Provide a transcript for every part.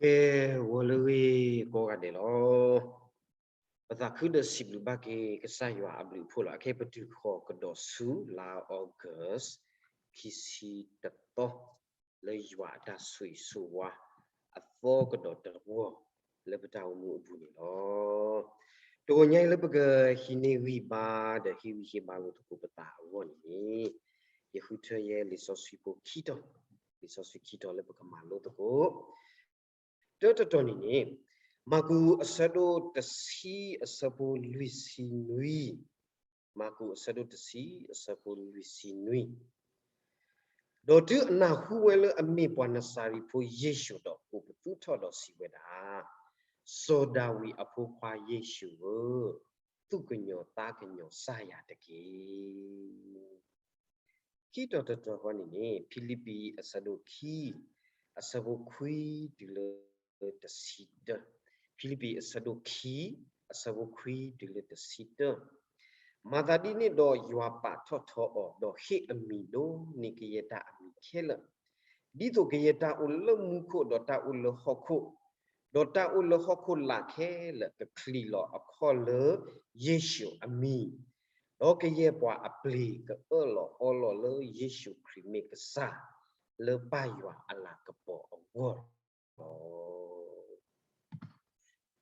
ကဲ, ဂီၤလၢအဂ့ၤကိးဂၤဒဲးလီၤ. ပသးခုဒီးစံးဘျုးဘၣ်က့ၤကစၢ်ယွၤအဘျုးအဖှိၣ်လီၤ. အခဲအံၤပတုၤဃီၤကဒီးဆူလါ August ခံဆံတသီ လၢယွၤအတၢ်ဆိၣ်ဂ့ၤဆိၣ်ဝါ အသီကဒီးတဝီ လၢပတၢ်အိၣ်မူအပူၤန့ၣ်လီၤ. တဂီၤညါအံၤလၢပကဟံးန့ၢ်ဂံၢ်ဘါ ဒီးဟ့ၣ်ဂံၢ်ဟ့ၣ်ဘါလိာ်သကိးပသးအဂီၢ်န့ၣ် ယဃုထၢယဲလံာ်စီဆှံဖိခံတီၤ, လံာ်စီဆှံခံတီၤလၢပကမၤလိသကိး တၢတတီၤန့ၣ်န့ၣ်, မၢ်ကူးအဆၢဒိၣ်တဆံအဆၢဖိလွံၢ်ဆံနွံ, မၢ်ကူးအဆၢဒိၣ်တဆံအဆၢဖိလွံၢ်ဆံနွံ, ဒီးတုၤအနၢ်ဟူဝဲလၢအမ့ၢ်ပှၤနစၤရ့းဖိယ့ၣ်ၡူးဒီး ကိးပသူထီၣ်ဒီးစံးဝဲဒၣ်, စီၤဒၤဝံးအဖိခွါယ့ၣ်ၡူးဧၢ, သူၣ်ကညီၤသးကညီၤစၢ်ယၤတက့ၢ်. ခံတီၤတတီၤဃီန့ၣ်န့ၣ် ဖံလံးပံၤအဆၢဒိၣ်ခံ အဆၢဖိခွံတုၤလၢတဆံတၢ, ဖံလံးပံၤအဆၢဒိၣ်ခံ အဆၢဖိခွံတုၤလၢတဆံတၢ, မၤသးဒ်န့ၣ်ဒီးယွၤပာ်ထီၣ်ထီအီၤ ဒီးဟ့ၣ်အမံၤဒိၣ်န့ၢ်ကယဲၢ်တၢ်အမံၤခဲလၢာ်, ဒ်သိးကယဲၢ်တၢ်အိၣ်လၢမူခိၣ်ဒီးတၢ်အိၣ်လၢဟီၣ်ခိၣ် ဒီးတၢ်အိၣ်လၢဟီၣ်ခိၣ်လာ်ခဲလၢာ်ကချံးလီၤအခီၣ်လၢယ့ၣ်ၡူးအမံၤ, ဒီးကယဲၢ်ပှၤအပျ့ၤကအၢၣ်လီၤအီလီၤလၢယ့ၣ်ၡူးခရံာ်မ့ၢ်ကစၢ် လၢပၢ်ယွၤအလၤကပီၤအဂီၢ်လီၤ.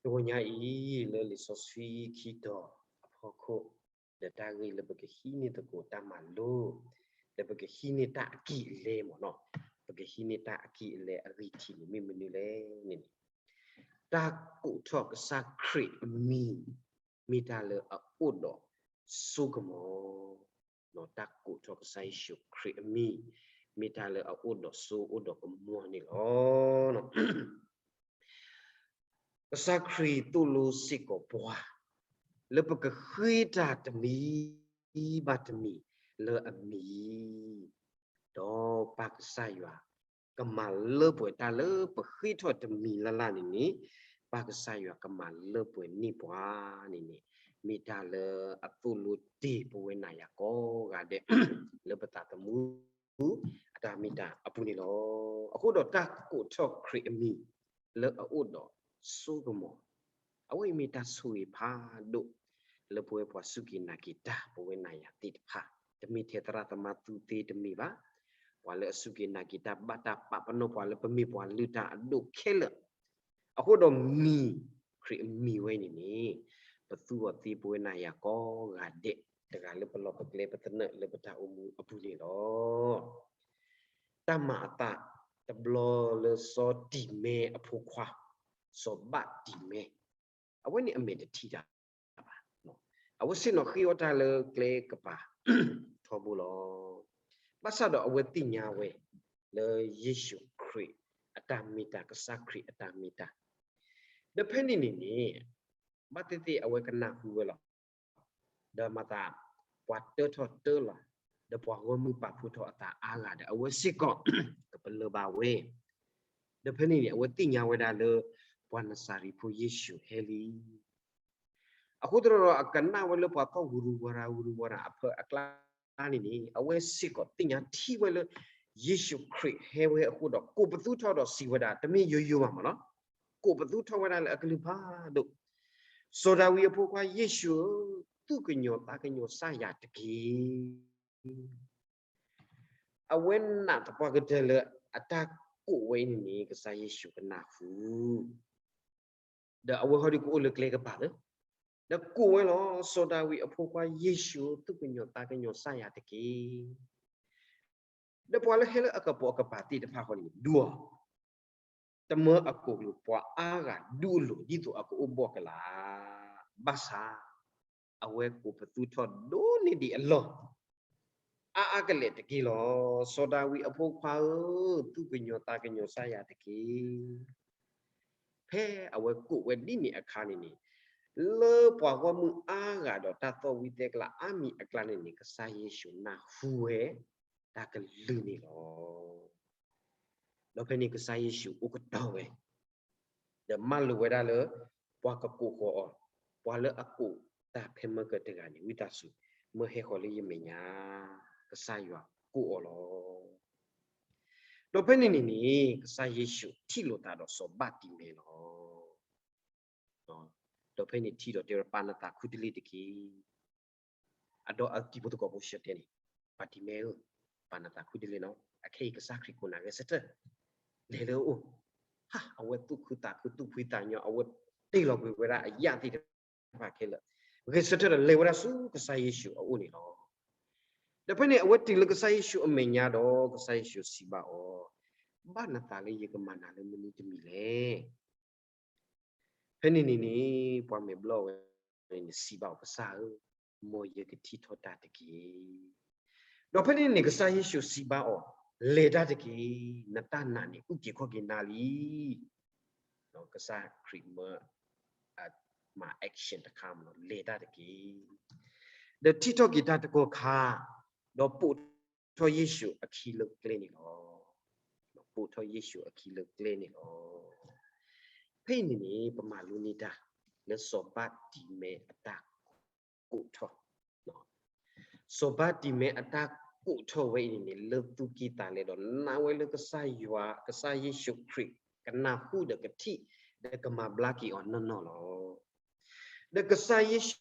တဂီၤညါအံၤ လၢလံာ်စီဆှံခံတီၤအဖီခိၣ်, ဒီးတၢ်ဂ့ၢ်လၢပကဟံးန့ၢ်သကိးတၢ်မၤလိ, ဒီးပကဟံးန့ၢ်တၢ်အကံၢ်အလဲမ့ၢ်နီၤ, ပကဟံးန့ၢ်တၢ်အကံၢ်အလဲအဂံၢ်ထံးန့ၣ် မ့ၢ်မနုၤလဲၣ်န့ၣ်န့ၣ်, တၢ်ကိးထီၣ်ကစၢ်ခရံာ်အမံၤ မ့ၢ်တၢ်လၢအအိၣ်ဒီးစိကမီၤ, တၢ်ကိးထီၣ်ကစၢ်ယ့ၣ်ၡူးခရံာ်အမံၤ မ့ၢ်တၢ်လၢအအိၣ်ဒီးစိအိၣ်ဒီးကမီၤန့ၣ်လီၤ. ကစၢ်ခရံာ်သိၣ်လိစ့ၢ်ကီးပှၤ လၢပကဃ့တၢ်တမံၤဘၣ်တမံၤလၢအမံၤ, ဒီးပၢ်ကစၢ်ယွၤကမၤလၢပှဲၤတၢ်လၢပဃ့ထီၣ်တမံၤလၢ်လၢ်န့ၣ်န့ၣ်, ပၢ်ကစၢ်ယွၤကမၤလၢပှဲၤန့ၢ်ပှၤန့ၣ်န့ၣ်, မ့ၢ်တၢ်လၢအသိၣ်လိတ့ၢ်ပဝဲနၤယၤကိးဂၤဒဲး လၢပသးသမူ အတၢ်မ့ၢ်တၢ်အပူၤန့ၣ်လီၤ. အဃိဒီးတၢ်ကိးထီၣ်ခရံာ်အမံၤ လၢအအိၣ်ဒီးစိကမီၤ, အဝဲအံၤမ့ၢ်တၢ်ဆိၣ်ဂ့ၤဖးဒိၣ် လၢပဝဲပှၤစူၢ်က့ၤနာ်က့ၤတၢ် ပဝဲနၤယၤသ့ၣ်တဖၣ်, တမ့ၢ်ထဲသရၣ်သမါသူသ့တမ့ၢ်ဘၣ်, ပှၤလၢအစူၢ်က့ၤနာ်က့ၤတၢ် ဘၣ်တၢ်ပာ်ပနီၣ်ပှၤလၢပမ့ၢ်ပှၤလုၢ်တၢ်အဒိၣ်ခဲလၢာ်, အဃိဒီးမံၤ, ခရံာ်အမံၤဝဲန့ၣ်န့ၣ်, ပသူအီၤသ့ပဝဲနၤယၤကိးဂၤဒဲး, တဂၤလၢပလီၢ်ပကျဲပသနၢၣ်လၢပတၢ်အိၣ်မူအပူၤန့ၣ်လီၤ. တၢ်မၤအသးတဘျီလၢစီၤတံၤမဲအဖိခွါ, စီၤဘၣ်တံၤမဲ, အဝဲန့ၣ်အမဲာ်တထံၣ်တၢ်ဘၣ်, အဝဲဆ့ၣ်နီၤဃ့အီၣ်တၢ်လၢကျဲကပၤထီဘိလီၤ. ဘၣ်ဆၣ်ဒီးအဝဲသ့ၣ်ညါဝဲ လၢယ့ၣ်ၡူးခရံာ်အတၢ်မ့ၢ်တၢ် ကစၢ်ခရံာ်အတၢ်မ့ၢ်တၢ်, ဒီးဖဲန့ၣ်န့ၣ်န့ၣ်, ဘၣ်သ့ၣ်သ့ၣ်အဝဲကနၢ်ဟူဝဲလီၤ. ဒီးမၤသး, ပှၤတၢထီၣ်တၢလီၤ, ဒီးပှၤဂီၢ်မုၢ်ပာ်ဖှိၣ်ထီၣ်အသးအါဂၤဒီး အဝဲစ့ၢ်ကီး ကပလၢၢ်ဘၣ်ဝဲ, ဒီးဖဲန့ၣ်န့ၣ် အဝဲသ့ၣ်ညါဝဲဒၣ်လၢ ပှၤနစၤရ့းဖိယ့ၣ်ၡူးဟဲလံ အဃိသတးဒီး အကနၣ်ဝဲလၢပှၤသီၣ်ဝူၤရူၤဝါရၤ ဝူၤရူၤဝါရၤအဖၢအကျါန့ၣ်န့ၣ် အဝဲစ့ၢ်ကီးသ့ၣ်ညါထံဝဲလၢ ယ့ၣ်ၡူးခရံာ်ဟဲဝဲအဃိဒီး ကိးပသူထီၣ်ဒီးစံးဝဲဒၣ် တမ့ၢ်ယိယိဘၣ်မ့ၢ်နီၤ, ကိးပသူထီၣ်ဝဲဒၣ်လၢအကလုၢ်ဖးဒိၣ်, စီၤဒၤဝံးအဖိခွါယ့ၣ်ၡူးဧၢ, သူၣ်ကညီၤသးကညီၤစၢ်ယၤတက့ၢ်. အဝဲနာ်သပှၢ်ကတၢၢ်လၢအတၢ်ကိးဝဲအံၤန့ၣ်န့ၣ် ကစၢ်ယ့ၣ်ၡူးကနၢ်ဟူ ဒီးအဝဲဟီဒုးကအိၣ်လၢကျဲကပၤလၢ, ဒီးကိးဝဲလီၤ, စီၤဒၤဝံးအဖိခွါယ့ၣ်ၡူးဧၢ, သူၣ်ကညီၤသးကညီၤစၢ်ယၤတက့ၢ်. ဒီးပှၤလၢဟဲလၢအကပိာ်အကပၤသ့ၣ်တဖၣ်ဃီန့ၣ် ဒုးအီၤ, တမၢအကိာ်ကျိၤ ပှၤအါဂၤဒုးအလိၤ ဒ်သိးအကအိၣ်ဘှီၣ်ကလာ်, ဘၣ်ဆၣ် အဝဲကိးပသူထီၣ်ဒိၣ်န့ၢ်ဒံးအလီၢ် အါအါကလဲာ်တက့ၢ်လီၤ. စီၤဒၤဝံးအဖိခွါဧၢ, သူၣ်ကညီၤသးကညီၤစၢ်ယၤတက့ၢ်. ဖဲအဝဲကိးဝဲဒ်န့ၣ်အခါန့ၣ်န့ၣ်, လၢပှၤဂီၢ်မုၢ်အါဂၤဒီးတၢ်သီၣ်ဝံသဲကျါအါမံၤအကျါန့ၣ်န့ၣ် ကစၢ်ယ့ၣ်ၡူးနၢ်ဟူဝဲ တၢ်ကလုၢ်န့ၣ်လီၤ. ဒီးဖဲန့ၣ်ကစၢ်ယ့ၣ်ၡူးအိၣ်ကတီၤဝဲ ဒီးမၢလိာ်ဝဲဒၣ်လၢ ပှၤကကိးဃီၤအီၤ, ပှၤလၢအကိးတၢ်ဖဲမၢကၢတဂၤန့ၣ် ဝံသးစူၤ မၢဟဲဃီၤလၢယမဲာ်ညါ, ကစၢ်ယွၤကိးအီၤလီၤ. ဒီးဖဲန့ၣ်န့ၣ်န့ၣ် ကစၢ်ယ့ၣ်ၡူးထံၣ်လိာ်သးဒီးစီၤဘၣ်တံၤမဲာ်လီၤ. ဒီးဖဲန့ၣ်ထံၣ်ဒီးတဲဝဲ ပာ်နသးခူတလ့ၢ်တက့ၢ်. အဒီးအတံၤဖိသကိးဖိဆၢတဲန့ၣ်, ဘၣ်တံၤမဲာ်ဧၢ, ပာ်နသးခူတလ့ၢ်နီၤ, အခဲအံၤကစၢ်ခရံာ်ကိးနၤဂဲၤဆၢထၢၣ် လဲၤလၢအအိၣ်. ဟါ, အဝဲသူၣ်ခုသးခု သူၣ်ဖှံသးညီ, အဝဲတ့ၢ်လီၤကွံာ်ဝဲဒၣ်အယၣ်သ့ၣ်တဖၣ်ခဲလၢာ်, ဂဲၤဆၢထၢၣ်ဒီးလဲၤဝဲဒၣ်ဆူကစၢ်ယ့ၣ်ၡူးအအိၣ်န့ၣ်လီၤ. ဒီးဖဲန့ၣ် အဝဲတုၤလၢကစၢ်ယ့ၣ်ၡူးအမဲာ်ညါဒီး ကစၢ်ယ့ၣ်ၡူးစံးဘၣ်အီၤ, ဘၣ်နသးလၢယကမၤနၤလၢမနုၤတမံၤလဲၣ်. ဖဲန့ၣ်န့ၣ်န့ၣ် ပှၤမဲာ်ဘျီၣ်ဝဲန့ၣ်စံးဘၣ်အီၤ, ကစၢ်ဧၢ, မ်ယကထံၣ်ထီၣ်တၢ်တက့ၢ်. ဒီးဖဲန့ၣ်န့ၣ် ကစၢ်ယ့ၣ်ၡူးစံးဘၣ်အီၤ, လဲၤတၢ်တက့ၢ်, နတၢ်နာ်န့ၣ် အုၣ်က့ၤခီၣ်က့ၤနၤလံ. ကစၢ်ခရံာ်မၢ မၤ action တခါမ့ၢ်နီၤ, လဲၤတၢ်တက့ၢ်. ဒီးထံၣ်ထီၣ်က့ၤတၢ်တကီၢ်ခါ, ဒီးပိာ်ထီၣ်ယ့ၣ်ၡူးအခံလၢကျဲန့ၣ်လီၤ. ပိာ်ထီၣ်ယ့ၣ်ၡူးအခံလၢကျဲန့ၣ်လီၤ. ဖဲအံၤန့ၣ်န့ၣ် ပမၤလိန့ၢ်တၢ်လၢစီၤဘၣ်တံၤမဲာ်အတၢ်ကိးထီၣ် စီၤဘၣ်တံၤမဲာ်အတၢ်ကိးထီၣ်ဝဲအံၤန့ၣ်န့ၣ် လၢသူၣ်ကံၢ်သးလဲဒီးနာ်ဝဲလၢကစၢ်ယွၤ ကစၢ်ယ့ၣ်ၡူးခရံာ် ကနၢ်ဟူဒီးကထံၣ် ဒီးကမၤဘျါက့ၤအီၤနီၢ်နီၢ်လီၤ. ဒီးကစၢ်ယ့ၣ်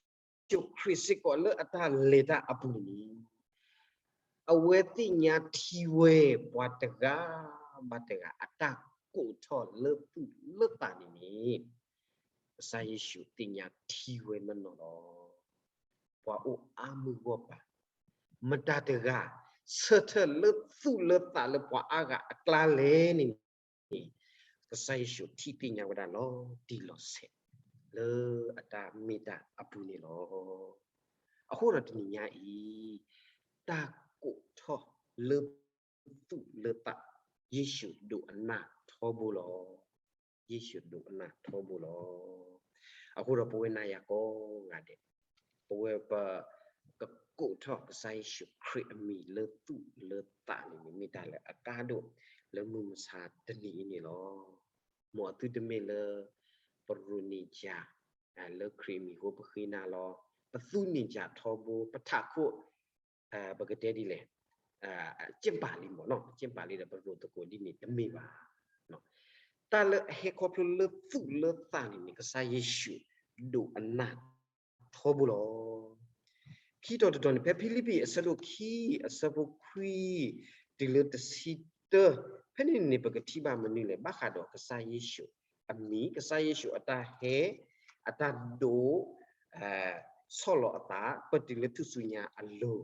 ၡူးခရံာ်စ့ၢ်ကီးလၢအတၢ်လဲၤတၢ်အပူၤန့ၣ် အဝဲသ့ၣ်ညါထံဝဲပှၤတဂၤဘၣ်တဂၤအတၢ်ကိးထီၣ်လၢသူၣ်လၢသးန့ၣ်န့ၣ် ကစၢ်ယ့ၣ်ၡူးသ့ၣ်ညါထံဝဲနီၢ်နီၢ်လီၤ. ပှၤအိၣ်အါမုၢ်ဂီၢ်ပၤ မတၤတဂၤ ဆၢထၢၣ်လၢသူၣ်လၢသးလၢပှၤအါဂၤအကျါလဲၣ်န့ၣ် ကစၢ်ယ့ၣ်ၡူးထံၣ်သ့ၣ်ညါဝဲဒၣ်လီၤတံၢ်လီၤဆဲး လၢအတၢ်မ့ၢ်တၢ်အပူၤန့ၣ်လီၤ. အဃိဒီးတနံၤညါအံၤ တၢ်ကိးထီၣ်လၢသူၣ်လၢသး ယ့ၣ်ၡူးဒိးအနၢ်ထီဘိလီၤ. ယ့ၣ်ၡူးဒိးအနၢ်ထီဘိလီၤ. အဃိဒီးပဝဲနၤယၤကိးဂၤဒဲး ပဝဲပ ကကိးထီၣ်ကစၢ်ယ့ၣ်ၡူးခရံာ်အမံၤလၢသူၣ်လၢသးန့ၣ်န့ၣ် မ့ၢ်တၢ်လၢအကါဒိၣ်လၢမုၢ်မဆါတနံၤအံၤန့ၣ်လီၤ. မ်အသုတမ့ၢ်လၢ ပရိၣ်န့ၢ်ကၢ် လၢခရံာ်အမံၤအဃိပဃ့နၤလီၤ. ပသူန့ၢ်ကၢ်ထီဘိ ပထးခိၣ် ပကတဲဒ်လဲၣ် က့ၣ်ပာ်လံမ့ၢ်နီၤ က့ၣ်ပာ်လံဒီးပရိၣ်သကိးဒ်န့ၣ်တမ့ၢ်ဘၣ်. တၢ်လၢအဟဲခီဖျိလၢသူၣ်လၢသးန့ၣ်န့ၣ် ကစၢ်ယ့ၣ်ၡူးဒိးအနၢ်ထီဘိလီၤ. ခံတီၤတတီၤန့ၣ် ဖဲဖံလံးပံၤအဆၢဒိၣ်ခံ အဆၢဖိခွံ တုၤလၢတဆံတၢ ဖဲန့ၣ်န့ၣ် ပကထံၣ်ဘၣ်မနုၤလဲၣ် ဘၣ်ဃးဒီးကစၢ်ယ့ၣ်ၡူးအမံၤ ကစၢ်ယ့ၣ်ၡူးအတၢ်ဟဲ အတၢ်ဒိး ဆီၣ်လီၤအသး ပတုၤလၢထူၣ်စုညါအလိၤ,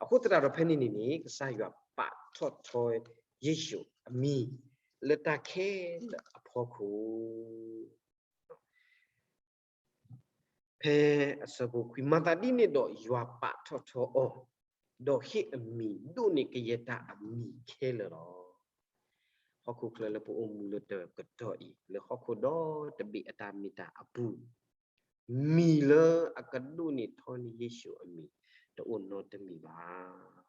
အဃိသတးဒီးဖဲန့ၣ်န့ၣ်န့ၣ် ကစၢ်ယွၤပာ်ထီၣ်ထီယ့ၣ်ၡူးအမံၤ လၢတၢ်ခဲလၢာ်အဖီခိၣ် ဖဲအဆၢဖိခွံ မၤသးဒ်န့ၣ်ဒီးယွၤပာ်ထီၣ်ထီအီၤ, ဒီးဟ့ၣ်အမံၤဒိၣ်န့ၢ်ကယဲၢ်တၢ်အမံၤခဲလၢာ်လီၤ. ဟီၣ်ခိၣ်ချၢလၢပအိၣ်မူလၢတကတီၢ်အံၤ လၢဟီၣ်ခိၣ်ဒီတဘ့ၣ်အတၢ်မ့ၢ်တၢ်အပူၤ မံၤလၢအကဒိၣ်န့ၢ်ထီန့ၢ်ယ့ၣ်ၡူးအမံၤ တအိၣ်နီတမံၤဘၣ်.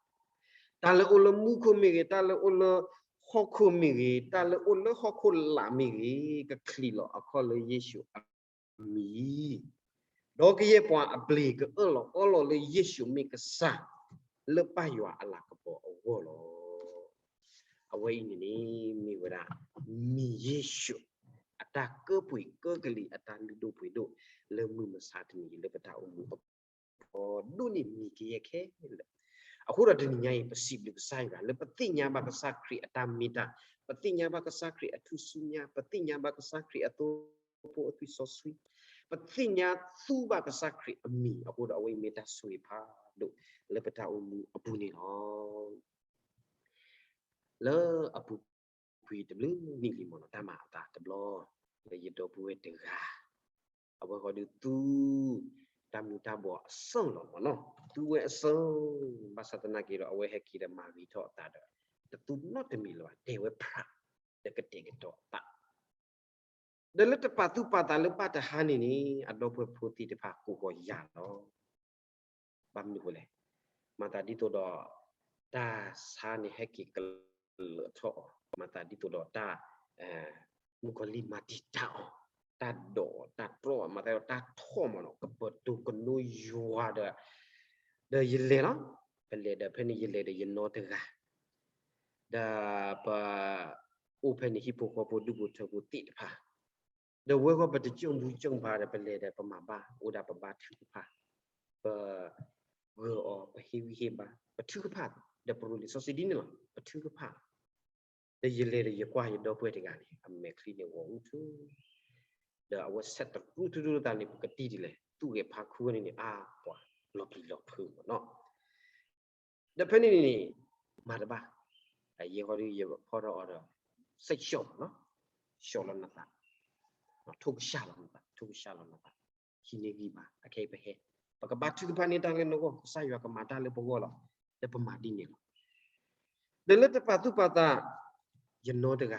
တၢ်လၢအိၣ်လၢမူခိၣ်မ့ၢ်ဂ့ၤ, တၢ်လၢအိၣ်လၢဟီၣ်ခိၣ်မ့ၢ်ဂ့ၤ, တၢ်လၢအိၣ်လၢဟီၣ်ခိၣ်လာ်မ့ၢ်ဂ့ၤ, ကချံးလီၤအခီၣ်လၢယ့ၣ်ၡူးအမံၤ, ဒီးကယဲၢ်ပှၤအဘျ့ၣ်ကအၢၣ်လီၤအီလီၤလၢယ့ၣ်ၡူးမ့ၢ်ကစၢ် လၢပၢ်ယွၤအလၤကပီၤအဂီၢ်လီၤ. အဝဲအံၤန့ၣ်န့ၣ် မ့ၢ်ဝဲဒၣ် မံၤယ့ၣ်ၡူး အတၢ်ကၢပှ့ၤကၢကလံၤ အတၢ်လုၢ်ဒိၣ်ပှ့ၤဒိၣ် လၢမုၢ်မဆါတနံၤအံၤ လၢပတၢ်အိၣ်မူအပူၤ ဒိၣ်န့ၢ်မံၤကယဲၢ်ခဲလၢာ်. အဃိဒီးတနံၤညါအံၤ ပစံးဘျုးကစၢ်ယွၤ လၢပသ့ၣ်ညါဘၣ်ကစၢ်ခရံာ်အတၢ်မ့ၢ်တၢ်, ပသ့ၣ်ညါဘၣ်ကစၢ်ခရံာ်အထူၣ်စုညါ, ပသ့ၣ်ညါဘၣ်ကစၢ်ခရံာ်အသိဖိအသွံၣ်စီဆှံ, ပသ့ၣ်ညါသူဘၣ်ကစၢ်ခရံာ်အမံၤ, အဃိဒီးအဝဲအံၤမ့ၢ်တၢ်ဆိၣ်ဂ့ၤဖးဒိၣ် လၢပတၢ်အိၣ်မူအပူၤန့ၣ်လီၤ. လၢအပူၤကွံာ်တဘျုးနံၣ်လံမ့ၢ်နီၤ တၢ်မၤအသးတဘျီ လၢယဒီပုၢ်ဝဲၢ်တဂၤ အဝဲဃီဒုးသူ တၢ်မူၤတၢ်ဘှီးအစၢၣ်လီၤမ့ၢ်နီၤ, သူဝဲအစၢၣ်, ဘၣ်ဆၣ်သနာ်က့ဒီး အဝဲဟဲက့ၤဒီးမၤဂ့ၤထီၣ်အသးဒီး တသူနီတမံၤလၢၤဘၣ်, တဲဝဲဖြး ဒီးကတဲာ်ကတီၤအသး ဒီးလၢတပာ်သူၣ်ပာ်သးလၢဘၣ်တဟါန့ၣ်န့ၣ် အဒီပုၢ်ဝဲၢ်ဖိသ့ၣ်တဖၣ်ကိးဃီၤယၤလီၤ. ဘၣ်မနုၤအဃိလဲၣ်, မၤသးဒ်သိးဒီး တၢ်ဆါန့ၣ်ဟဲက့ၤကလၢာ်ထီၣ်အီၤ, မၤသးဒ်သိးဒီးတၢ် မုၣ်ကီၤလံၢ်မၤတံာ်တာ်အီၤ, တၢ်ဒိးအီၤ တၢ်တြီအီၤ, မၤသးဒ်တၢ်ထီၣ်မးနီၤ, ကပၢၤတိၤကနိယွၤဒီး ဒီးယလဲၤလီၤ. ပလဲၤဒီးဖဲန့ၣ်ယလဲၤဒီးယနီတဂၤ ဒီးပအိၣ်ဖဲန့ၣ်ဟံၣ်ဖိဃီဖိဒူၣ်ဖိထၢဖိသ့ၣ်တဖၣ်, ဒီးဝဲဃီပတကၠိၣ်ဘူကၠိၣ်ဖးဒီး ပလဲၤဒီးပမၤဘၣ် အိၣ်ဒၣ်ပဘါထုကဖၣ်, ပဂၢၢ်အီၤ ပဟ့ၣ်ဂံၢ်ဟ့ၣ်ဘါ ပထုကဖၣ်, ဒီးပရိၤလံာ်စီဆှံဒ်န့ၣ်လီၤ ပထုကဖၣ် ဒီးယလဲၤဒီးယကွၢ်ယဒီပုၢ်ဝဲၢ်တဂၤန့ၣ် အမဲာ်ချံန့ၣ်ဂီၤအူထူ, ဒီးအဝဲဆဲးတရူထူထူသးန့ၣ် ပကတံၢ်ဒ်လဲၣ် သူၣ်ဂဲၤဖးခူဝဲန့ၣ်န့ၣ် အါပှၤလီၤပျံၤလီၤဖုးမ့ၢ်နီၤ. ဒီးဖဲန့ၣ်န့ၣ် မၤတဘၣ်, ယဲဃီဒီးယဖီၣ်ထီၣ်အီၤဒီး စဲးဆှီမ့ၢ်နီၤ, ဆှီလီၤနသး, ထိၣ်ကစၢ်လီၤနသး, ထိၣ်ကစၢ်လီၤနသး, ဟံးန့ၢ်ဂံၢ်ဘါ အခဲအံၤပဟဲ, ပကဘါထုကဖၣ်န့ၢ်တၢ်လၢနဂီၢ် ကစၢ်ယွၤကမၤတၢ်လၢပဂီၢ်လီၤ, ဒီးပမၤဒ်န့ၣ်လီၤ. ဒီးလၢတပာ်သူၣ်ပာ်သး ယနီတဂၤ,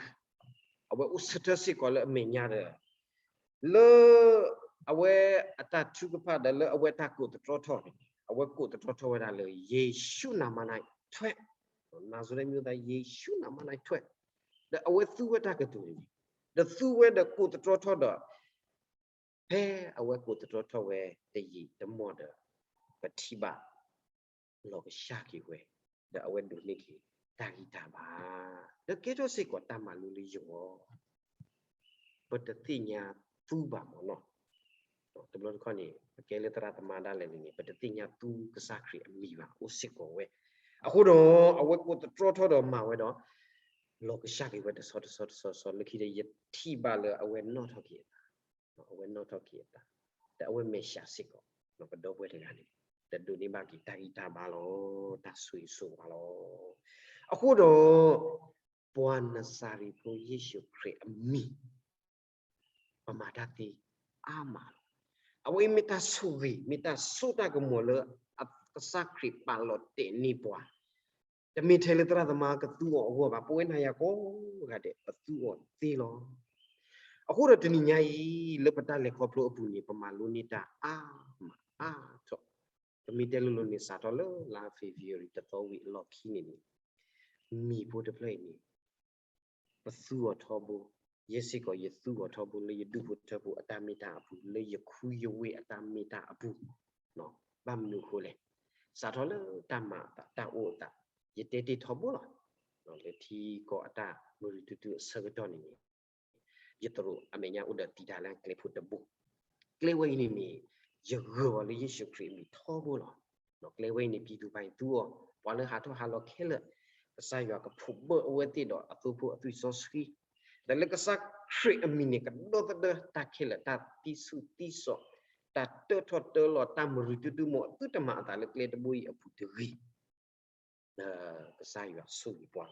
အဝဲအိၣ်ဆၢထၢၣ်စ့ၢ်ကီးလၢအမဲာ်ညါဒီး လၢအဝဲအတၢ်ထုကဖၣ်ဒီးလၢအဝဲတၢ်ကိးသတြီထီၣ်န့ၣ် အဝဲကိးသတြီထီၣ်ဝဲဒၣ်လၢ ယေရှုနာမ၌ ထွက်, နၤစရ့းမြို့သား ယေရှုနာမ၌ထွက်, ဒီးအဝဲသူဝဲတၢ်ကတိၤန့ၣ်, ဒီးသူဝဲဒီးကိးသတြီထီၣ်ဒီး ဖဲအဝဲကိးသတြီထီၣ်ဝဲတယံာ်တမီၢ်ဒီး ပထံၣ်ဘၣ် လီၤကစၢ်က့ၤဝဲ, ဒီးအဝဲဒိးန့ၢ်က့ၤတၢ်ဂံၢ်တၢ်ဘါ, ဒီးကဲထီၣ်စ့ၢ်ကီးတၢ်မၤလိလၢယဂီၢ် ပတသ့ၣ်ညါသူဘၣ်မ့ၢ်နီၤ. တဘျီတခီၣ်န့ၣ် ပကဲလၢသရၣ်သမါဒၣ်လဲာ်န့ၣ် ပတသ့ၣ်ညါသူကစၢ်ခရံာ်အမံၤဘၣ် အိၣ်စ့ၢ်ကီးဝဲ. အဃိဒီး အဝဲကိးသတြီထီၣ်ဒီးမၤဝဲဒီး လီၤကစၢ်က့ၤဝဲတဆီတဆီတဆီတဆီ လၢခံဒီးယထံၣ်ဘၣ်လၢအဝဲနီၣ်ထီၣ်က့ၤအသး အဝဲနီၣ်ထီၣ်က့ၤအသး, ဒီးအဝဲမဲာ်ဆှးစ့ၢ်ကီး ပဒီပုၢ်ဝဲၢ်တဂၤန့ၣ် ဒီးဒိးန့ၢ်ဘၣ်က့ၤတၢ်ဂံၢ်တၢ်ဘါလီၤ, တၢ်ဆိၣ်ဂ့ၤဆိၣ်ဝါလီၤ. အဃိဒီး ပှၤနစၤရ့းဖိယ့ၣ်ၡူးခရံာ်အမံၤ ပမၤတၢ်သ့အါမးလီၤ. အဝဲအံၤမ့ၢ်တၢ်ဆိၣ်ဂ့ၤ မ့ၢ်တၢ်စိတၢ်ကမီၤလၢ ကစၢ်ခရံာ်ပာ်လီၤတဲာ်န့ၢ်ပှၤ, တမ့ၢ်ထဲလၢသရၣ်သမါကသူအီၤအဂီၢ်ဘၣ်, ပဝဲနၤယၤကိးဂၤဒဲး ပသူအီၤသ့လီၤ. အဃိဒီးတနံၤညါအံၤ လၢပတၢ်လဲၤခီဖျိအပူၤန့ၣ် ပမၤလိန့ၢ်တၢ်အါမးအါထီၣ်, ပမ့ၢ်တဲလိၤလိၤန့ၣ် စးထီၣ်လၢလါ February တသီဝံၤအလီၢ်ခံန့ၣ်န့ၣ် မံၤဖိတဖျၢၣ်အံၤန့ၣ် ပသူအီၤထီဘိ, ယဲစ့ၢ်ကီးယသူအီၤထီဘိလၢယဒူၣ်ဖိထၢဖိအတၢ်မ့ၢ်တၢ်အပူၤ, လၢယခူယဝ့ၢ်အတၢ်မ့ၢ်တၢ်အပူၤ, ဘၣ်မနုၤအဃိလဲၣ်, စးထီၣ်လၢတၢ်မၤအသးတၢ်အိၣ်အသး, ယတဲတ့ၢ်ထီဘိလီၤ. လၢထံကီၢ်အတၢ်မရူးတုၤတုၤအဆၢကတီၢ်န့ၣ်န့ၣ် ယသရိာ်အမဲာ်ညါအိၣ်ဒီးတံာ်တာ်လၢကျဲဖိတဘိ, ကျဲဝဲအံၤန့ၣ်န့ၣ် ယဂၢၢ်အီၤလၢယ့ၣ်ၡူးခရံာ်အမံၤထီဘိလီၤ. ကျဲဝဲအံၤန့ၣ် ပံသူပၤအံၤသူအီၤ, ပှၤလၢဟးထီၣ်ဟးလီၤခဲလၢာ်, ကစၢ်ယွၤကဖိးဘၢအဝဲသ့ၣ်ဒီးအသိဖိအသွံၣ်စီဆှံ, ဒီးလၢကစၢ်ခရံာ်အမံၤန့ၣ် ကဒီသဒၢတၢ်ခဲလၢာ် တၢ်သံဆူၣ်သံစီၤ, တၢ်တၢထီၣ်တၢလီၤ တၢ်မရူးတုၤတုၤ မ်အသုတမၤအသးလၢကျဲတဘိအံၤအပူၤတဂ့ၤ ကစၢ်ယွၤဆိၣ်ဂ့ၤပှၤ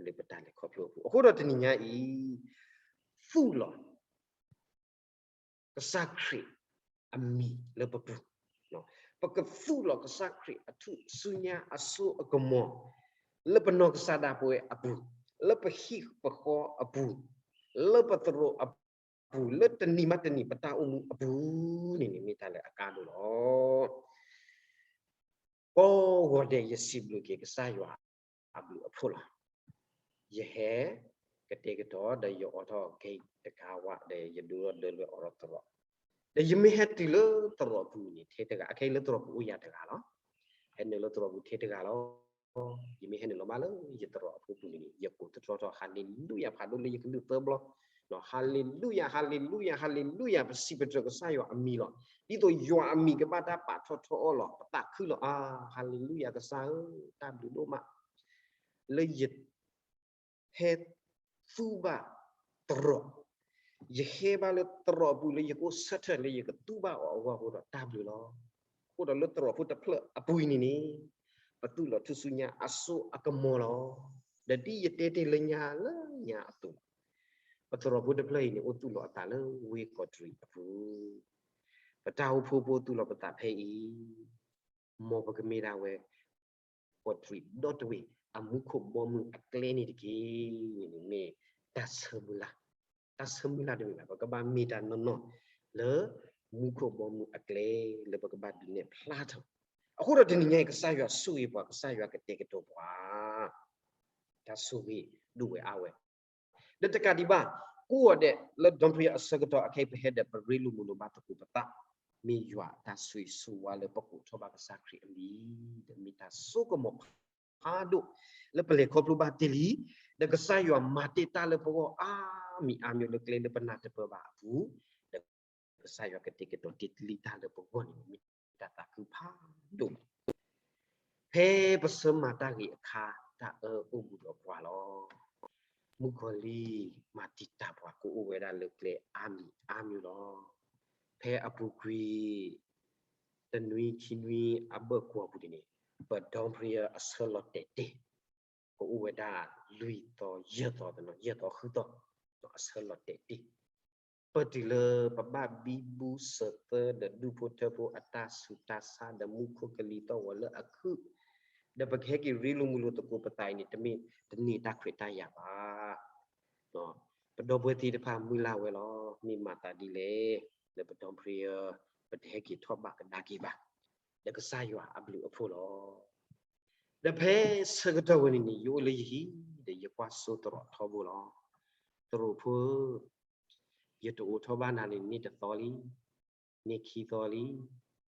လီၤ လၢပတၢ်လဲၤခီဖျိအပူၤ. အဃိဒီးတနံၤညါအံၤ သူၣ်လီၤ ကစၢ်ခရံာ်အမံၤလၢပပူၤ, ပကသူၣ်လီၤကစၢ်ခရံာ်အထူၣ်စုညါအစိအကမီၤ လၢပနီၢ်ကစၢ်ဒၣ်ပဝဲအပူၤ, လၢပဟံၣ်ပဃီအပူၤ, လၢပသရိာ်အပူၤ, လၢတနံၤဘၣ်တနံၤပတၢ်အိၣ်မူအပူၤန့ၣ်န့ၣ် မ့ၢ်တၢ်လၢအကါဒိၣ်လီၤ. ကိးဂီၤဒဲး ယစံးဘျုးက့ၤကစၢ်ယွၤအဘျုးအဖှိၣ်လီၤ. ယဟဲကတဲာ်ကတီၤ ဒီးယအိးထီၣ်ခဲအံၤတကးဝဲ ဒီးယဒိဒီးဒၢလွဲၢ်အိးထီၣ်သရိာ်, ဒီးယမ့ၢ်ဟဲတုၤလၢသရိာ်အပူၤန့ၣ် ထဲတဂၤ, အခဲအံၤလၢသရိာ်ပူၤအိၣ်ယၤတဂၤလီၤ. ဟဲနုာ်လၢသရိာ်ပူၤထဲတဂၤလီၤ. ယမ့ၢ်ဟဲနုာ်လီၤဘၣ်လၢယသရိာ်အဖိပူၤန့ၣ် ယကိးသတြီထီၣ် ဟၤလ့လူယၤ ဖးဒိၣ်လၢယကလုၢ်သၢဘျီ, ဟၤလ့လူယၤ ဟၤလ့လူယၤ ဟၤလ့လူယၤ ပစံးပတြၢၤကစၢ်ယွၤအမံၤလီၤ. ဒ်သိးယွၤအမံၤကဘၣ်တၢ်ပာ်ထီၣ်ထီအီၤလီၤ. ပသးခုလီၤ အါ, ဟၤလ့လူယၤ ကစၢ်ဧၢ, တၢ်ဘျုးဒိၣ်မး လၢယဟဲသူဘၣ်သရိာ်, ယဟဲဘၣ်လၢသရိာ်အပူၤလၢယကအိၣ်ဆၢထၢၣ်လၢယကသူဘၣ်အီၤအဂီၢ်အဃိဒီးတၢ်ဘျုးလီၤ. အဃိဒီးလၢသရိာ်ဖိတဖျၢၣ်အပူၤအံၤန့ၣ်န့ၣ် ပသူၣ်လီၤထူၣ်စုညါအစိအကမီၤလီၤ. ဒီးဒ်ယတဲတ့ၢ်လၢညါလၢညါအသိးလီၤ. ပသရိာ်ဖိတဖျၢၣ်အံၤန့ၣ် အိၣ်သူၣ်လီၤအသးလၢဝ့ၢ်ကီးတရံးအပူၤ, ပတၢ်အိၣ်ဖှိၣ်ဖိသူၣ်လီၤပသးဖဲအံၤ မ်ပကမ့ၢ်ဒၣ်ဝဲ ကီးတရံးဒီတဝ့ၢ် အမူခိၣ်ဘီမုၢ်အကျဲန့ၣ်တက့ၢ်. န့ၣ်မ့ၢ်တၢ်ဆၢမုၢ်လၢ်, တၢ်ဆၢမုၢ်လၢ်တမ့ၢ်ဘၣ်, ပကဘၣ်မ့ၢ်တၢ်နီၢ်နီၢ်လၢ မူခိၣ်ဘီမုၢ်အကျဲ လၢပကဘၣ်ဒုးနဲၣ်ဖျါထီၣ်. အဃိဒီးတနံၤညါအံၤ ကစၢ်ယွၤဆိၣ်ဂ့ၤပှၤ, ကစၢ်ယွၤကတဲာ်ကတီၤပှၤ, တၢ်ဆိၣ်ဂ့ၤဒိၣ်ဝဲအါဝဲ ဒီးတကးဒံးဘၣ်, ကိးဂီၤဒဲးလၢဒီပြံအဆၢကတီၢ်အခဲအံၤ ပဟဲဒီးပရ့လိာ်မုာ်လိာ်ဘၣ်သကိးပသး, မ့ၢ်ယွၤအတၢ်ဆိၣ်ဂ့ၤဆိၣ်ဝါလၢပကိးထီၣ်ဘၣ်ကစၢ်ခရံာ်အမံၤ, ဒီးမ့ၢ်တၢ်စိကမီၤဖး အါဒိၣ်လၢပလဲၤခီဖျိဘၣ်တ့ၢ်လံ, ဒီးကစၢ်ယွၤမၤတ့ၢ်တၢ်လၢပဂီၢ်အါမံၤအါမံၤလၢကျဲလၢပနၢ်တပၢၢ်ဘၣ်အပူၤ, ဒီးကစၢ်ယွၤကတဲာ်ကတီၤတ့ၢ်လံတၢ်လၢပဂီၢ်န့ၣ် မ့ၢ်တၢ်သးခုဖးဒိၣ်လီၤ. ဖဲပဆၢမၤတၢ်ဂ့ၤအခါ တၢ်အၢအိၣ်ဘူးဒီးပှၤလီၤ. မုၣ်ကီၤလံၢ်မၤတံာ်တာ်ပှၤကအိၣ်ဝဲဒၣ်လၢကျဲအါမံၤအါမံၤလီၤ. ဖဲအပူၤကွံာ် တနွံခံနွံအဘၢၣ်ကွီၢ်ပူၤန့ၣ် ပဒီပြံအဆၢလီၤတဲာ်တ့ၢ်, ကအိၣ်ဝဲဒၣ်လွံၢ်သီယဲၢ်သီတနီၤ ယဲၢ်သီဃုသီ, အဆၢလီၤတဲာ်တ့ၢ် ပတုၤလၢပဘၣ်ဘံဘူစၢၤသၢဒီးဒူၣ်ဖိထၢဖိအတၢ်ဆူးတၢ်ဆါဒီးမူခိၣ်ကလံၤသီၣ်ဂီၤလၢအခုၣ်, ဒီးပကဟဲက့ၤရ့လိာ်မုာ်လိာ်သကိးပသးအံၤန့ၣ် တမ့ၢ်တန့ၢ်တၢ်ခွဲးတၢ်ယာ်ဘၣ်. ပဒီပုၢ်ဝဲၢ်သ့ၣ်တဖၣ်မုၢ်လၢ်ဝဲလီၤ. မ့ၢ်မၤသးဒ်လဲၣ်, လၢပဒီပြံ ပတဟဲက့ၤထီၣ်ဘၣ်ကဒါက့ၤဘၣ်, ဒီးကစၢ်ယွၤအဘျုးအဖှိၣ်လီၤ. ဒီးဖဲဆၢကတီၢ်ဝဲန့ၣ်န့ၣ် ယအိၣ်လၢယဟံၣ် ဒီးယကွၢ်စိသရိာ်ထီဘိလီၤ. သရိာ်ဖိဧၢ, ယတအိးထီၣ်ဘၣ်နၤန့ၣ် န့ၢ်တသီလံ, န့ၢ်ခံသီလံ,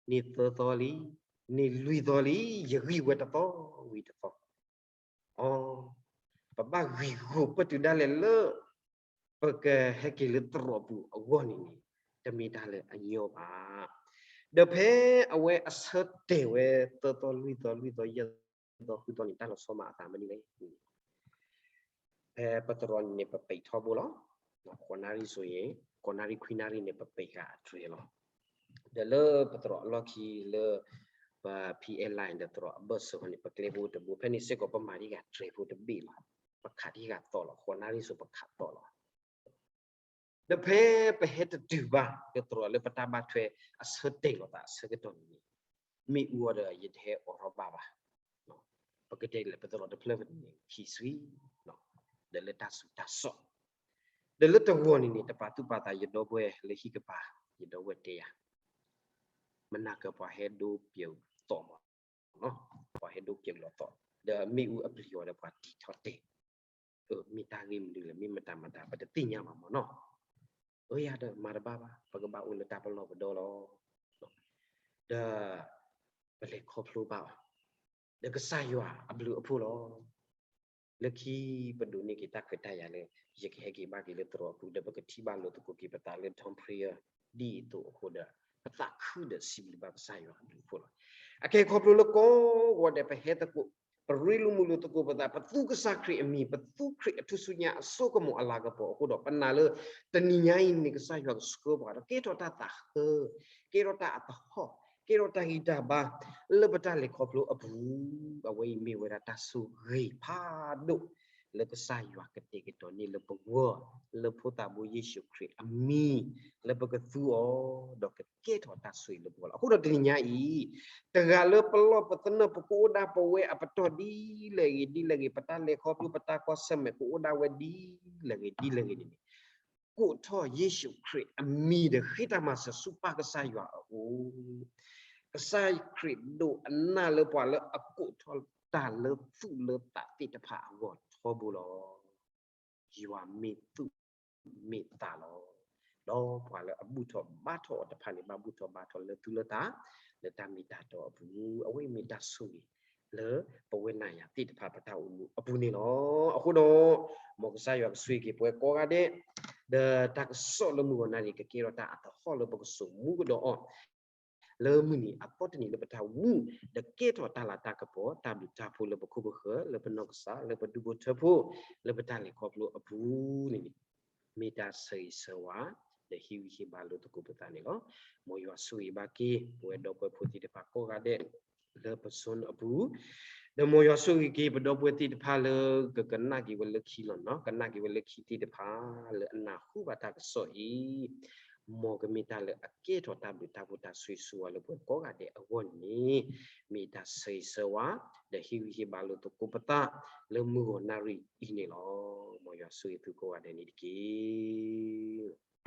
န့ၢ်သၢသီလံ, န့ၢ်လွံၢ်သီလံ, ယဂံၢ်ဝဲတသီဝံၤတသီ. အီ, ပဘၣ်ဂံၢ်ဂီၢ်ပတုာ်ဒၣ်လဲာ်လၢ ပကဟဲက့ၤလၢသရိာ်ပူၤအဂီၢ်န့ၣ်န့ၣ် တမ့ၢ်တၢ်လၢအညီဘၣ်. ဒီးဖဲအဝဲအဆၢတဲာ်ဝဲသၢသီလွံၢ်သီ လွံၢ်သီယဲၢ်သီ ဃုသီန့ၣ် တၢ်လီၤဆီမၤအသးမနုၤလဲၣ်. ဖဲပသရိာ်န့ၣ်န့ၣ် ပပံးထီဘိလီၤ. ဃိးနၣ်ရံၣ်ဆိအံၤ, ဃိးနၣ်ရံၣ်ခွံနၣ်ရံၣ်န့ၣ် ပပံးဃာ်အတြဲၤလီၤ. ဒီးလၢပသရိာ်အလီၢ်ခံလၢ ပ ဖံအဲလၣ် ဒီးသရိာ်အဘၢၣ်စၢၤဃီန့ၣ် ပကျဲဖိတဘိ ဖဲန့ၣ်စ့ၢ်ကီးပမၤဒံးဃာ်တြဲၤဖိတဘ့ၣ်လီၤ. ပခးဒံးဃာ်သီလီၤ. ဃိးနၣ်ရံၣ်ဆိပခးသီလီၤ. ဒီးဖဲပဟဲတတုၤဘၣ် ဒီးသရိာ်လၢပတၢ်ဘၣ်ထွဲအဆၢတဲာ်လီၤသးအဆၢကတီၢ်န့ၣ်န့ၣ် မ့ၣ်အူအီၤဒီးယတဟဲအိးထီၣ်ဘၣ်ဘၣ်. ပကတဲလၢပသရိာ်တဖျၢၣ်န့ၣ် ခံဆံ ဒီးလၢတၢ်ဆူးတၢ်ဆါ ဒီးလၢတဂီၤန့ၣ်န့ၣ် တပာ်သူၣ်ပာ်သး ယဒီပုၢ်ဝဲၢ်လၢဟံၣ်ကပၤ ယဒီပုၢ်ဝဲၢ်တဲယၤ မနၤကပှၤဟဲဒိပၠးသီမး, ပှၤဟဲဒိပၠးလီၤသီ, ဒီးမ့ၣ်အူအပျံၤအီၤဒီးပှၤတံာ်ထီၣ်တဲာ်, မ့ၢ်တၢ်ဂ့ၢ်မနုၤလဲၣ် မ့ၢ်မတၤမတၤ ပတသ့ၣ်ညါဘၣ်မးနီၤ. အၢ ယၤဒီးမၤတဘၣ်ဘၣ် ပကဘၣ်အိၣ်လၢတၢ်ပလီၢ်ပဒီလီၤ. ဒီး ပလဲၤခီဖျိဘၣ်အီၤ ဒီးကစၢ်ယွၤအဘျုးအဖှိၣ်လီၤ. လၢခံပဒိးန့ၢ်က့ၤတၢ်ခွဲးတၢ်ယာ်လၢ ယကဟဲက့ၤဘၣ်က့ၤလၢသရိာ်အပူၤ ဒီးပကထံၣ်ဘၣ်လိာ်သကိးက့ၤပသးလၢ ဒီပြံ ဒ်အသိးအဃိဒီး ပသးခုဒီးစံးဘျုးဘၣ်ကစၢ်ယွၤအဘျုးအဖှိၣ်လီၤ. အခဲခီဖျိလၢကိးဂီၤဒဲး ပဟဲသကိး ပရ့လိာ်မုာ်လိာ်သကိးပသး ပသူကစၢ်ခရံာ်အမံၤ ပသူခရံာ်အထူၣ်စုညါအစိကမီၤအလၤကပီၤအဃိဒီး ပနာ်လၢ တနံၤညါအံၤန့ၣ် ကစၢ်ယွၤကဆှၢပှၤဒီး ကဲထီၣ်တၢ်သးဟၢ ကဲထီၣ်တၢ်အသဟီၣ် ကဲထီၣ်တၢ်ဂံၢ်တၢ်ဘါ လၢပတၢ်လဲၤခီဖျိအပူၤ, အဝဲအံၤမ့ၢ်ဝဲဒၣ်တၢ်ဆိၣ်ဂ့ၤဖးဒိၣ် လၢကစၢ်ယွၤကတဲာ်ကတီၤန့ၢ်လၢပဂီၢ် လၢဖိသၣ်ဘိယ့ၣ်ၡူးခရံာ်အမံၤ လၢပကသူအီၤ ဒီးကကဲထီၣ်တၢ်ဆိၣ်ဂ့ၤလၢပဂီၢ်လီၤ. အဃိဒီးတနံၤညါအံၤ တဂၤလၢပလီၢ်ပသနၢၣ် ပကအိၣ်ဒၣ်ပဝဲအပတီၢ်ဒ်လဲၣ်ဂ့ၤဒ်လဲၣ်ဂ့ၤ ပတၢ်လဲၤခီဖျိ ပတၢ်ကွၢ်ဆၢၣ်မဲာ် ကအိၣ်ဒၣ်ဝဲဒ်လဲၣ်ဂ့ၤဒ်လဲၣ်ဂ့ၤန့ၣ်န့ၣ် ကိးထီၣ်ယ့ၣ်ၡူးခရံာ်အမံၤဒီး ဃ့တၢ်မၤစၢၤဆူပၢ်ကစၢ်ယွၤအအိၣ်, ကစၢ်ခရံာ်ဒိးအနၢ်လၢပှၤလၢအကိးထီၣ်တၢ်လၢသူၣ်လၢသးသ့ၣ်တဖၣ်အဂီၢ်ထီဘိလီၤ. ယွၤမ့ၢ်သူၣ်မ့ၢ်သးလီၤ. ဒီးပှၤလၢအဘူၣ်ထီၣ်ဘါထီၣ်အီၤတဖၣ်န့ၣ် ဘၣ်ဘူၣ်ထီၣ်ဘါထီၣ်လၢသူၣ်လၢသး လၢတၢ်မ့ၢ်တၢ်တီအပူၤ, အဝဲအံၤမ့ၢ်တၢ်ဆိၣ်ဂ့ၤ လၢပဝဲနၤယၤသ့ၣ်တဖၣ်ပတၢ်အိၣ်မူအပူၤန့ၣ်လီၤ. အဃိဒီး မ်ကစၢ်ယွၤကဆိၣ်ဂ့ၤက့ၤပဝဲကိးဂၤဒဲး, ဒီးတၢ်ကစီၣ်လၢမုၢ်ဂီၤနၣ်ရံၣ် ကကဲထီၣ်တၢ်အသဟီၣ်လၢပကစိာ်မူကဒီးအီၤ လၢမုၢ်နံၤအသီတနံၤလၢပတၢ်အိၣ်မူ, ဒီးကဲထီၣ်တၢ်လၤတၢ်ကပီၤ တၢ်ဘျုးတၢ်ဖှိၣ်လၢပခိၣ်ပဃၢၤ လၢပနီၢ်ကစၢ် လၢပဒူၣ်ဖိထၢဖိ လၢပတၢ်လဲၤခီဖျိအပူၤန့ၣ်န့ၣ် မ့ၢ်တၢ်ဆၢဂ့ၤဆၢဝါ ဒီးဟ့ၣ်ဂံၢ်ဟ့ၣ်ဘါလိာ်သကိးပသးန့ၣ်လီၤ. မ်ယွၤဆိၣ်ဂ့ၤဘၣ်က့ၤ ပဝဲဒီပုၢ်ဝဲၢ်ဖိသ့ၣ်တဖၣ်ကိးဂၤဒဲး လၢပ zone အပူၤ, ဒီးမ်ယွၤဆိၣ်ဂ့ၤက့ၤပဒီပုၢ်ဝဲၢ်သ့ၣ်တဖၣ်လၢကကနၣ်က့ၤဝဲလၢခံလီၤနီၤ, ကနၣ်က့ၤဝဲလၢခံသ့ၣ်တဖၣ် လၢအနၢ်ဟူဘၣ်တၢ်ကစီၣ်အံၤ, မ်ကမ့ၢ်တၢ်လၢအကဲထီၣ်တၢ်ဘျုးတၢ်ဖှိၣ်တၢ်ဆိၣ်ဂ့ၤဆိၣ်ဝါလၢပဝဲကိးဂၤဒဲးအဂီၢ်န့ၣ် မ့ၢ်တၢ်ဆၢဂ့ၤဆၢဝါ ဒီးဟ့ၣ်ဂံၢ်ဟ့ၣ်ဘါလိာ်သကိးပသး လၢမုၢ်ဂီၤနၣ်ရံၣ်အံၤန့ၣ်လီၤ. မ်ယွၤဆိၣ်ဂ့ၤသုကိးဂၤဒဲးန့ၣ်တက့ၢ်.